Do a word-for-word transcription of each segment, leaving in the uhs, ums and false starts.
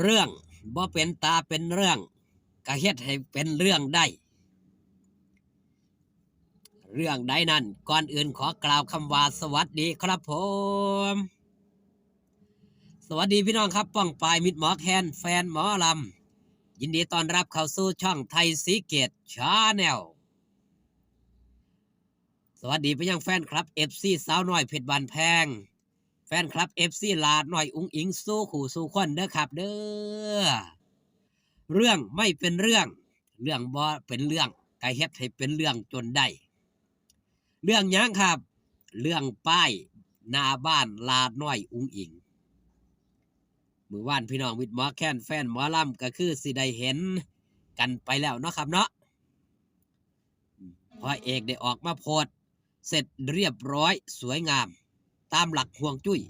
เรื่องบ่เป็นตาเป็นเรื่อง ก็เฮ็ดให้เป็นเรื่องได้ เรื่องใดนั้น ก่อนอื่นขอกล่าวคำว่าสวัสดีครับผม สวัสดีพี่น้องครับ ป้องปายมิตรหมอแคน แฟนหมอลำ ยินดีต้อนรับเข้าสู่ช่องไทยศรีเกต Channel สวัสดีไปยังแฟนคลับ เอฟซี สาวน้อยเพชรบ้านแพง แฟนคลับ เอฟซี หลาน้อยอุ๋งอิ๋งสู่คู่สู่คนเด้อครับเด้อ เรื่องไม่เป็นเรื่อง เรื่องบ่เป็นเรื่อง ก็เฮ็ดให้เป็นเรื่องจนได้ เรื่องหยังครับ เรื่องป้ายหน้าบ้านหลาน้อยอุ๋งอิ๋ง มื้อวานพี่น้องมิตรหมอแคน แฟนหมอลำ ก็คือสิได้เห็นกันไปแล้วเนาะครับเนาะ พ่อเอกได้ออกมาโพสต์เสร็จเรียบร้อยสวยงาม ตามหลักฮวงจุ้ย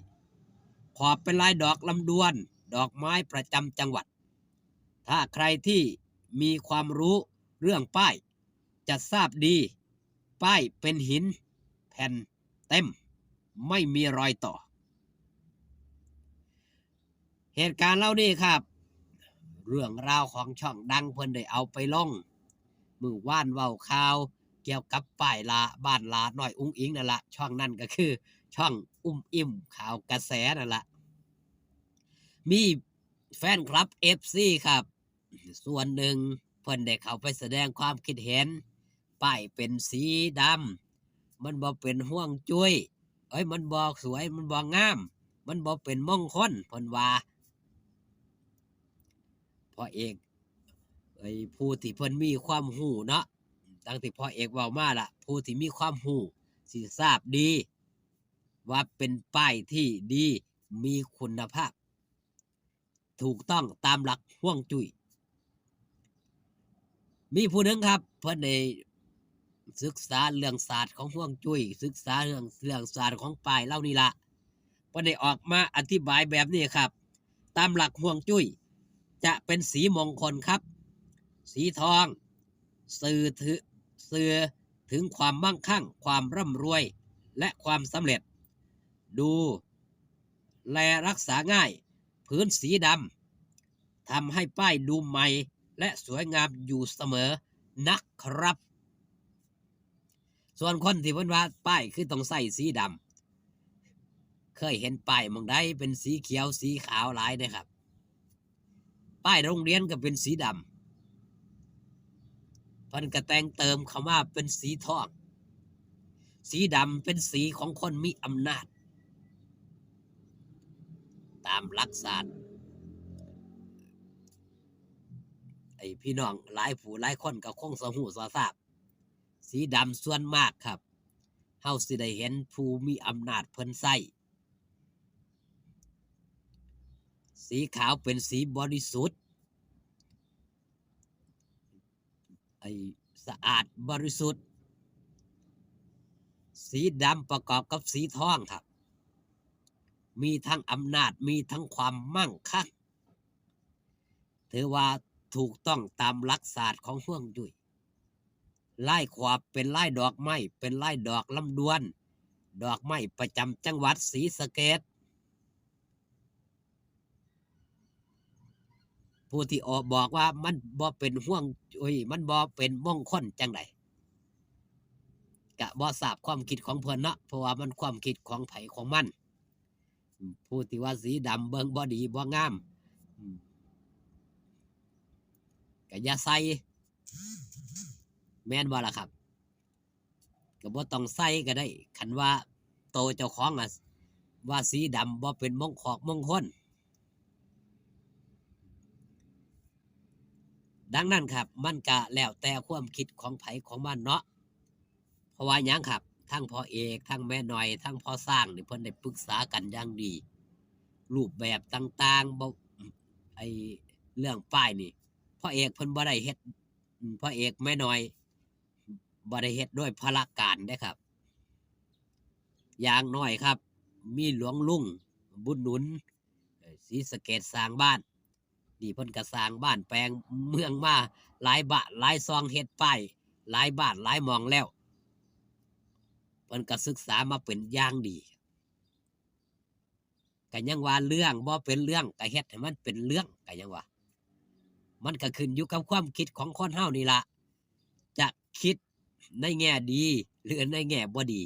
ขอบเป็นลายดอกลำดวน ดอกไม้ประจำจังหวัด ถ้าใครที่มีความรู้เรื่องป้าย จะทราบดี ป้ายเป็นหินแผ่นเต็ม ไม่มีรอยต่อ เหตุการณ์เหล่านี้ครับ เรื่องราวของช่องดังเพิ่นได้เอาไปลง มื้อวานเว้าข่าวเกี่ยวกับป้ายหลาบ้านหลาน้อยอุ๋งอิ๋งนั่นละ ช่องนั้นก็คือช่องอุ้มอิ่มข่าวกระแสนั่นละ มีแฟนคลับ เอฟซี ครับ ส่วนหนึ่งเพิ่นได้เข้าไปแสดงความคิดเห็น ป้ายเป็นสีดำ มันบ่เป็นฮวงจุ้ย เอ้ย มันบ่สวย มันบ่งาม มันบ่เป็นมงคล เพิ่นว่า พ่อเอก ไอ้ผู้ที่เพิ่นมีความรู้เนาะ ดังที่พ่อเอกเว้ามาละ ผู้ที่มีความรู้สิทราบดี ว่าเป็นป้ายที่ดี มีคุณภาพ ถูกต้องตามหลักฮวงจุ้ย มีผู้หนึ่งครับ เพิ่นได้ศึกษาเรื่องศาสตร์ของฮวงจุ้ย ศึกษาเรื่อง เรื่องศาสตร์ของป้ายเหล่านี้ละ เพิ่นได้ออกมาอธิบายแบบนี้ครับ ตามหลักฮวงจุ้ย จะเป็นสีมงคลครับ สีทอง สื่อถึง สื่อถึงความมั่งคั่ง ความร่ำรวย และความสำเร็จ ดูแลรักษาง่าย พื้นสีดำ ทำให้ป้ายดูใหม่ และสวยงามอยู่เสมอนะครับ ส่วนคนที่เพิ่นว่าป้ายคือต้องใส่สีดำ เคยเห็นป้ายหม่องใดเป็นสีเขียวสีขาวหลายเด้อครับ ป้ายโรงเรียนก็เป็นสีดำ เพิ่นก็แต่งเติมเข้ามาเป็นสีทอง สีดำเป็นสีของคนมีอำนาจ ตามหลักศาสตร์ ไอ้พี่น้องหลายผู้หลายคนก็คงสิฮู้สิทราบ สีดำส่วนมากครับ เฮาสิได้เห็นผู้มีอำนาจเพิ่นใช้ สีขาวเป็นสีบริสุทธิ์ ไอ้สะอาดบริสุทธิ์ สีดำประกอบกับสีทองครับ มีทั้งอำนาจ มีทั้งความมั่งคั่ง ถือว่าถูกต้องตามหลักศาสตร์ของฮวงจุ้ย ลายขอบเป็นลายดอกไม้ เป็นลายดอกลำดวน ดอกไม้ประจำจังหวัดศรีสะเกษ ผู้ที่ออกบอกว่ามันบ่เป็นฮวงจุ้ย มันบ่เป็นมงคลจั่งใด ก็บ่ทราบความคิดของเพิ่นเนาะ เพราะว่ามันความคิดของไผของมัน อืม ผู้ที่ว่าสีดำเบิ่งบ่ดีบ่งาม อืม ก็อย่าใส่ แม่นบ่ล่ะครับ ก็บ่ต้องใส่ก็ได้ คันว่าโตเจ้าของอะ ว่าสีดำบ่เป็นมงคอกมงคล ดังนั้นครับ มันก็แล้วแต่ความคิดของไผของมันเนาะ เพราะว่าหยังครับ ทั้งพ่อเอก ทั้งแม่น้อย ทั้งพ่อสร้างนี่เพิ่นได้ปรึกษากันอย่างดี รูปแบบต่างๆ บ่ ไอ้เรื่องป้ายนี่ พ่อเอกเพิ่นบ่ได้เฮ็ด อืม พ่อเอกแม่น้อย บ่ได้เฮ็ดด้วยพละการเด้ครับ อย่างน้อยครับ มีหลวงลุงบุญหนุน เอ่อ ศรีสะเกษสร้างบ้าน นี่เพิ่นก็สร้างบ้านแปลงเมืองมาหลายบ้านหลายซอง เฮ็ดป้ายหลายบ้านหลายหม่องแล้ว เพิ่นก็ศึกษามาเป็นอย่างดี ก็ยังว่าเรื่องบ่เป็นเรื่อง ก็เฮ็ดให้มันเป็นเรื่อง ก็ยังว่า มันก็ขึ้นอยู่กับความคิดของคนเฮานี่ล่ะ จะคิดในแง่ดี หรือในแง่บ่ดี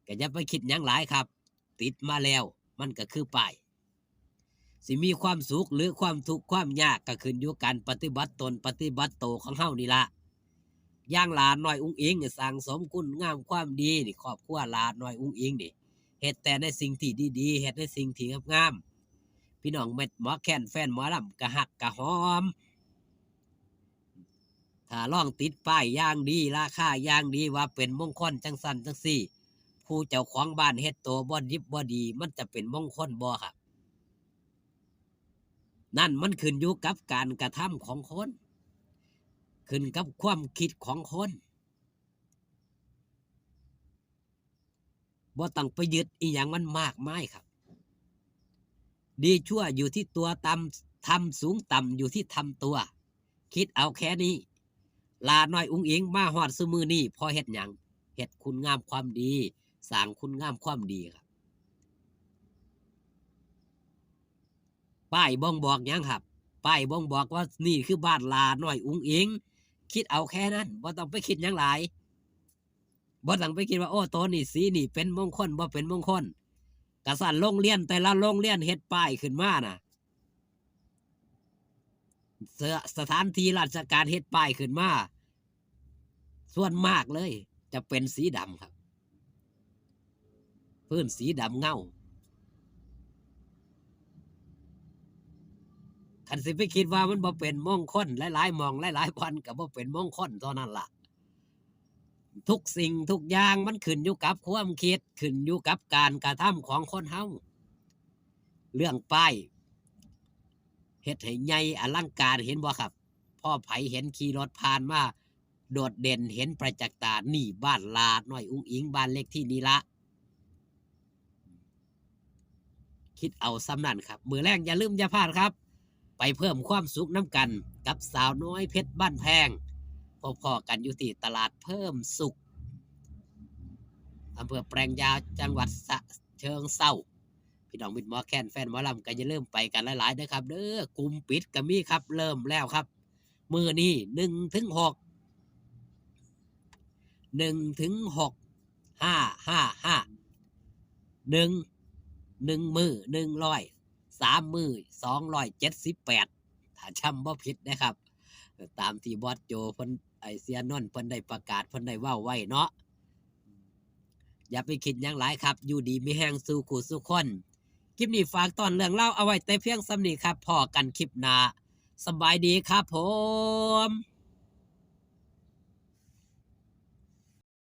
ก็อย่าไปคิดหยังหลายครับ ติดมาแล้ว มันก็คือป้าย สิมีความสุขหรือความทุกข์ความยาก ก็ขึ้นอยู่การปฏิบัติตนปฏิบัติโตของเฮานี่ล่ะ อย่างหลาน้อยอุ๋งอิ๋งนี่สั่งสมคุณงามความดีนี่ ครอบครัวหลาน้อยอุ๋งอิ๋งนี่ เฮ็ดแต่ในสิ่งที่ดีๆ เฮ็ดในสิ่งที่งามๆ พี่น้องเม็ดหมอแคนแฟนหมอลำก็ฮักก็หอม ถ้าลองติดป้ายอย่างดี ราคาอย่างดี ว่าเป็นมงคลจั่งซั้นจั่งซี้ ผู้เจ้าของบ้านเฮ็ดโตบ่ดิบบ่ดี มันจะเป็นมงคลบ่ครับ นั่นมันขึ้นอยู่กับการกระทำของคน ขึ้นกับความคิดของคน บ่ต้องไปยึดอิหยังมันมากมายครับ ดีชั่วอยู่ที่ตัว ต่ำ ธรรมสูงต่ำอยู่ที่ทำตัว คิดเอาแค่นี้ หลาน้อยอุ๋งอิ๋งมาฮอดซุมื้อนี้ เพราะเฮ็ดหยัง เฮ็ดคุณงามความดี สร้างคุณงามความดีครับ ป้ายบ่งบอกหยังครับ ป้ายบ่งบอกว่านี่คือบ้านหลาน้อยอุ๋งอิ๋ง คิดเอาแค่นั้น บ่ต้องไปคิดหยังหลาย บ่ต้องไปคิดว่า โอ้ โตนี่สีนี่เป็นมงคลบ่เป็นมงคล กะซั้นโรงเรียนแต่ละโรงเรียนเฮ็ดป้ายขึ้นมาน่ะ เส- สถานที่ราชการเฮ็ดป้ายขึ้นมา ส่วนมากเลย จะเป็นสีดำครับ พื้นสีดำเงา คันสิไปคิดว่ามันบ่เป็นมงคล หลายๆ หม่องหลายๆ บ่อนก็บ่เป็นมงคลเท่านั้นล่ะ ทุกสิ่งทุกอย่างมันขึ้นอยู่กับความคิด ขึ้นอยู่กับการกระทำของคนเฮา เรื่องป้าย เฮ็ดให้ใหญ่อลังการ เห็นบ่ครับ พอไผเห็นขี่รถผ่านมา โดดเด่นเห็นประจักษ์ตา นี่บ้านหลาน้อยอุ๋งอิ๋ง บ้านเลขที่นี่ละ คิดเอาส่ำนั้นครับ มื้อแลงอย่าลืมอย่าพลาดครับ ไปเพิ่มความสุขนำกันกับสาวน้อยเพชรบ้านแพง พบพ้อกันอยู่ที่ตลาดเพิ่มสุข อำเภอแปลงยาว จังหวัดฉะเชิงเทรา พี่น้องมิตรหมอแคนแฟนหมอลำก็อย่าลืมไปกันหลายๆ เด้อครับเด้อ กลุ่มปิดก็มีครับ เริ่มแล้วครับ มื้อนี้ หนึ่งถึงหก หนึ่งถึงหก ห้าห้าห้า หนึ่ง หนึ่งมื้อ หนึ่งร้อย สามมื้อ สองร้อยเจ็ดสิบแปด ถ้าจำบ่ผิดนะครับ ตามที่บอสโจเพิ่น ไอ้เสียนนท์เพิ่นได้ประกาศ เพิ่นได้เว้าไว้เนาะ อย่าไปคิดหยังหลายครับ อยู่ดีมีแฮงสู่คู่สู่คน คลิปนี้ฝากต้อนเรื่องราวเอาไว้แต่เพียงส่ำนี้ครับ พ้อกันคลิปหน้า สบายดีครับผม